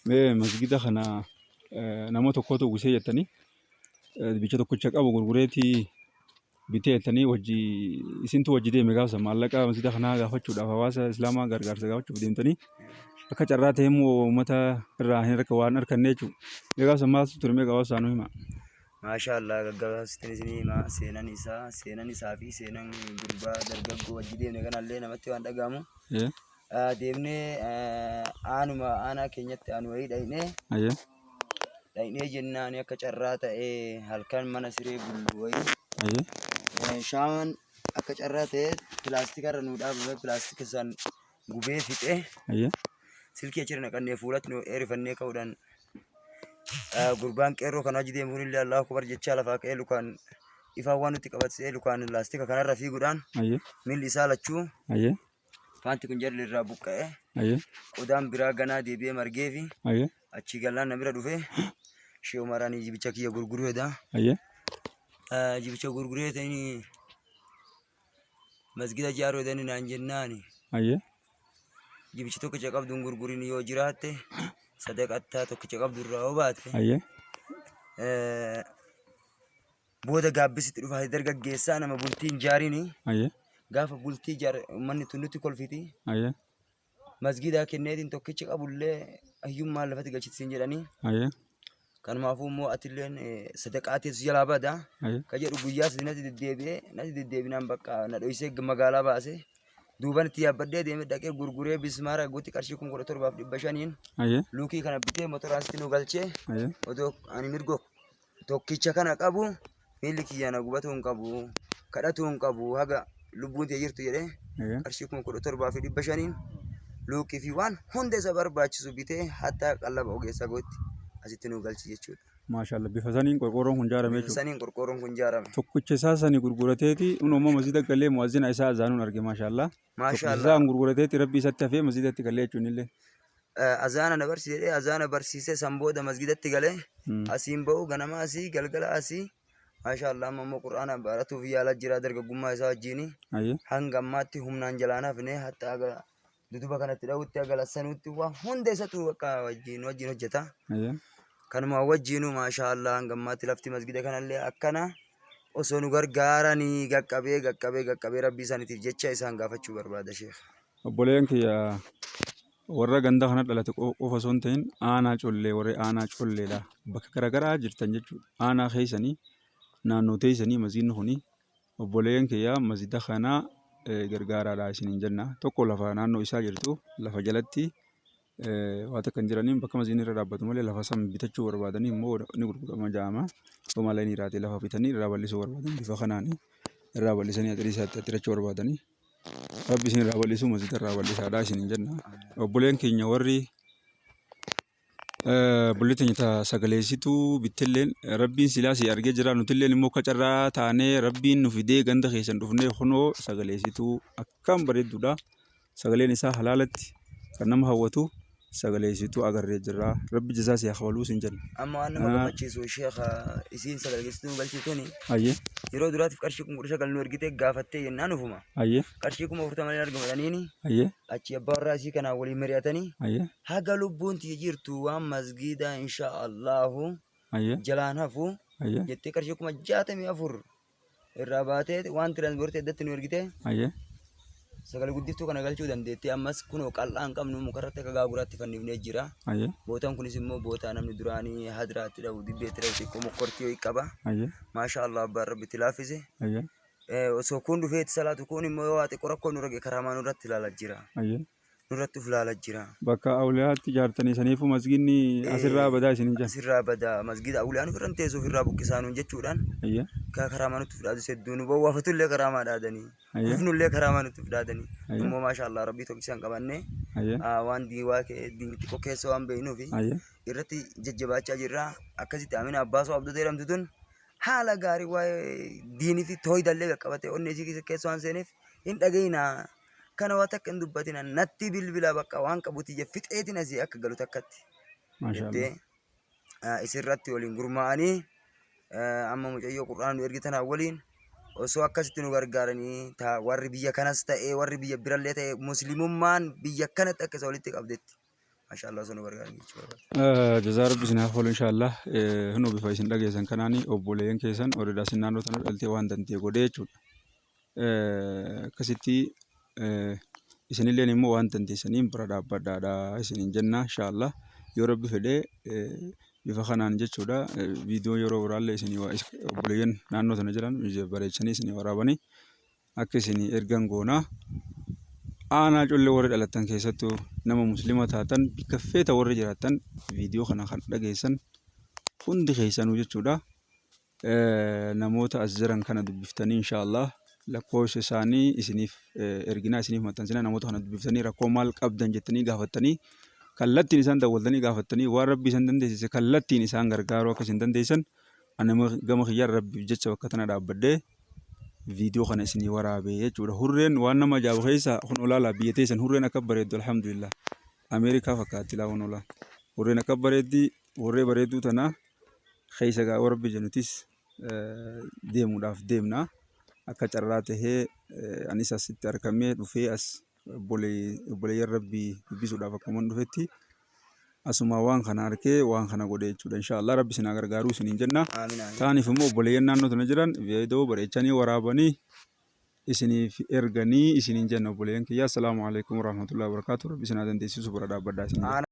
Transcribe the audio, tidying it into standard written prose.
Mee masgida kana nama tokkotu uwwisee jettanii bicha tokkicha qabu gurgureetii bitee jettanii wajji isintu wajji deeme gaafsa maallaqa masgida kanaa gaafachuudhaaf hawaasa islaamaa gargaarsa gaafachuuf deemtanii akka carraa ta'e immoo uummata irraa hin harka waan harkanne jechuudha. Mee gaafsa maaltu ture mee gabaabsaa nu hima. Maashaa Allah gaggabaabsitin isinii hima seenan isaa seenan isaa fi seenan gurbaa dargaggoo wajji deemne kanallee namatti waan dhaga'amu. Deemnee aanuma aanaa keenyatti aanu wayii dhaqnee dhaqnee jennaan akka carraa ta'ee halkan mana siree bullu wayii shaamaan akka carraa ta'ee pilaastika irra nuu dhaabame pilaastika san gubee fixee silkii achirra naqannee fuulatti nu eerifannee ka'uudhaan gurbaan qeerroo kana hojii deemu kunillee Allahu Akbar jechaa lafaa ka'ee lukaan ifaan waan nutti qabatsee lukaan laastika kanarra fiiguudhaan miilli isaa lachuu Faanti kun jalli irraa buqqa'e. Qodaan biraa ganaa deebi'ee margeefi achii gallaan na bira dhufe. Shee Umar ani jibicha kiyya gurguruu heda. Jibicha gurguree ta'ini masgida ijaaruu hedani naan jennaani. Jibicha tokkicha qabdu hin gurgurin yoo jiraatte sadaqattaa tokkicha qabdu irraa yoo baate. Booda gaabbisitti dhufa dargaggeessaa nama bultii hin jaarini. Gaafa bultii ijaar uummanni tun nutti kolfiti. Masgiidaa kenneetiin tokkicha qabullee hiyyummaan lafatti galchiti siin jedhanii. Kanumaafuu immoo atilleen sadaqaa teessu jalaa bada. Ka jedhu guyyaa sadi natti deddeebi'ee natti deddeebinaan bakka na dhoysee magaalaa baase. Duuban itti yaabbadhee deemee dhaqee gurguree bismaara guutti qarshii 17,500n luukii kana bitee motoraan sitti nu galchee odoo ani mirgo tokkicha kana qabu miilli kiyya na gubatuu hin qabu kadhatuu hin qabu haga lubbuun tee jirtu jedhee qarshii 17,500n luuqii fi waan hunda isa barbaachisu bitee hatta qallaba ogeessaa gootti asitti nu galchi jechuudha. Maashaallah bifa saniin qorqoorroon kun ijaarame Bifa jechuudha. saniin qorqoorroon kun ijaarame. Tokkicha isaa sani gurgurateeti kun immoo masjida galee mu'azzina isaa azaanuun arge maashaallah. Tokkicha Maashaallah. isaa gurgurateeti rabbi isatti hafee masjidatti galee jechuun illee. Azaana na barsiise jedhee azaana barsiisee san booda masgidatti galee asiin ba'u ganama asii galgala asii maashaa Allah amma immoo qur'aana baratuuf yaalaa jira dargaggummaa isaa wajjiini hanga ammaatti humnaan jalaan hafne hatta haga duduba kanatti dha'utti haga lassanuutti waa hunda isatu bakka wajjiin wajjiin hojjeta kanuma wajjiinuu maashaa Allah hanga ammaatti lafti masgida kanallee akkana osoo nu gargaaranii qaqqabee qaqqabee qaqqabee rabbii isaaniitiif jecha isaan gaafachuu barbaada sheekh. Obboleeyyan kiyya warra ganda kana dhalate qofa osoo hin ta'in aanaa collee warri aanaa colleedha. Bakka garaagaraa jirtan jechuudha. Aanaa keessanii naannoo teessanii masjiidni kuni obboleeyyan kiyya masjiida kana gargaaraadha isiniin jenna. Tokko lafa naannoo isaa jirtu lafa jalatti waa takka hin jiraniin bakka masjiidni irra dhaabbatu malee lafa san bitachuu barbaadanii immoo ni gurgurama jedhama. Yoo maallaqni jiraate lafa bitanii irraa bal'isuu barbaadan bifa kanaani irraa bal'isanii axirii isaatti axirachuu barbaadanii. Rabbi isin irraa bal'isuu masjida irraa bal'isaadha isiniin jenna. Obboleen keenya warri obboleettii teenya ta sagaleessituu bittilleen rabbiin silaa si argee jira nutilleen immoo akka carraa taanee rabbiin nu fidee ganda keessan dhufnee kunoo sagaleessituu akkam bareedduudha. Sagaleen isaa halaalatti kan nama hawwatu sagaleessituu agarree jirra. Rabbi jazaa si haa kafaluu siin jenna. Amma waan nama gammachiisu sheekha isiin sagaleessituu galchii tuni Ayyee yeroo duraatiif qarshii 19,000 nu ergitee gaafattee jennaan ufuma ayyee qarshii 40,000 hin argamu jedhaniini ayyee achi abbaa warraa isii kanaan waliin mari'atanii ayyee haga lubbuun tiyya jirtu waan masgiidaa insha Allahu ayyee jalaan hafu ayyee jettee qarshii 64,000 irraa baatee waan tiraanspoortii addatti nu ergite Ayyee. sagalee guddiftuu kana galchuu dandeetti. Ammas kunoo qal'aa hin qabnu mukarratti akka gaaguraatti fannifnee jira. Ayyee. Bootaan kunis immoo bootaa namni duraanii hadiraatti dhabu dibbeetti dhabu xiqqoo mokkortii wayii qaba. Ayyee. Maashaa Allah abbaan rabbi itti laaffise. Ayyee. Osoo kun dhufee itti salaatu kun immoo yoo waa xiqqoo rakkoo nurra ga'e karaamaa nurratti ilaala jira. Ayyee. Nurratti uf laala jira. Bakka awliyaatti ijaartanii saniifuu masgiidni asirraa badaa isin hin jedhan. Asirraa badaa masgiida awliyaan ofirra hin teessu ofirraa buqqisaa nuun jechuudhaan Ayyee. ka karaamaa nutti fudhaatu hedduu nu bowwaafatullee karaamaa dhaadanii Ayyee. kufnullee karaamaa nutti fudhaatanii Ayyee. immoo maasha Allah rabbii tokkicha hin qabanne Ayyee. waan diiwaa kee diin xiqqoo keessa waan beeknuufi Ayyee. irratti jajjabaachaa jirra akkasitti Amina Abbaasoo Abdota jedhamtu tun haala gaarii waa'ee diinii fi tooyidallee qaqqabatee onnee isii keessa waan seeneef hin dhagayinaa Kana waa takka hin dubbatina natti bilbila bakka waan qabuti je fixeetin asii akka galu takkatti Maasha jettee Allah. isirratti waliin gurmaa'anii amma mucayyoo qur'aana nu ergitanaa waliin osoo akkasitti nu gargaaranii ta warri biyya kanas ta'ee warri biyya birallee ta'e muslimummaan biyya kanatti akka isa walitti qabdetti Maashaa Allah osoo nu gargaaran jechuu barbaada. Jazaa Rabbi isin haa kaffalu inshaallah. Kunoo bifa isin dhageessan kanaani obboleeyyan keessan warri isin naannoo tana dhaltee waan danda'e godhee jechuudha. Akkasitti isinilleen immoo waan dandeessaniin bira dhaabbadhaadha isiniin jenna inshaallah. Yoo Rabbi fedhe bifa kanaan jechuudha viidiyoo yeroo biraallee isinii obboleeyyan naannoo tana jiran bareechanii isinii waraabanii akka isinii ergan goona. Aanaa Collee warri dhalattan keessattuu nama muslima taatan bikka feeta warri jiraattan viidiyoo kana kan dhageessan hundi keessanuu jechuudha. Namoota as jiran kana dubbiftanii inshaallah lakkoofsa isaanii isiniif erginaa isiniif maxxansina namoota kana dubbiftanii rakkoo maal qabdan jettanii gaafattanii kallattiin isaan dawwaltanii gaafattanii waan rabbi isaan dandeessise kallattiin isaan gargaaruu akka isin dandeessan ani gama kiyyaan rabbiif jecha bakka tana dhaabbadhee viidiyoo kana isinii waraabee jechuudha. Hurreen waan nama ajaa'ibu keessa kun olaala biyya teessan hurreen akka bareeddu alhamdulillah. Ameerikaa fakkaatti laa kun olaa. Hurreen akka bareeddi hurree bareedduu tana keessa gaa warra jennutis deemuudhaaf deemna. Akka carraa tahee anis asitti argamee dhufee as obboleeyyan rabbii dubbisuudhaaf akkuma dhufetti asuma waan kana arkee waan kana godhe jechuudha. Inshaallah rabbi isin haa gargaaruu isiniin jenna. Aamin aamin. Taaniif immoo obboleeyyan naannoo tana jiran viidiyoo bareechanii waraabanii isiniif erganii isiniin jenna obboleeyyan kiyya. Assalaamu alaikum warahmatullahi wabarakatuh. Rabbi isin haa dandeessisu bira dhaabbadhaa isiniin jenna.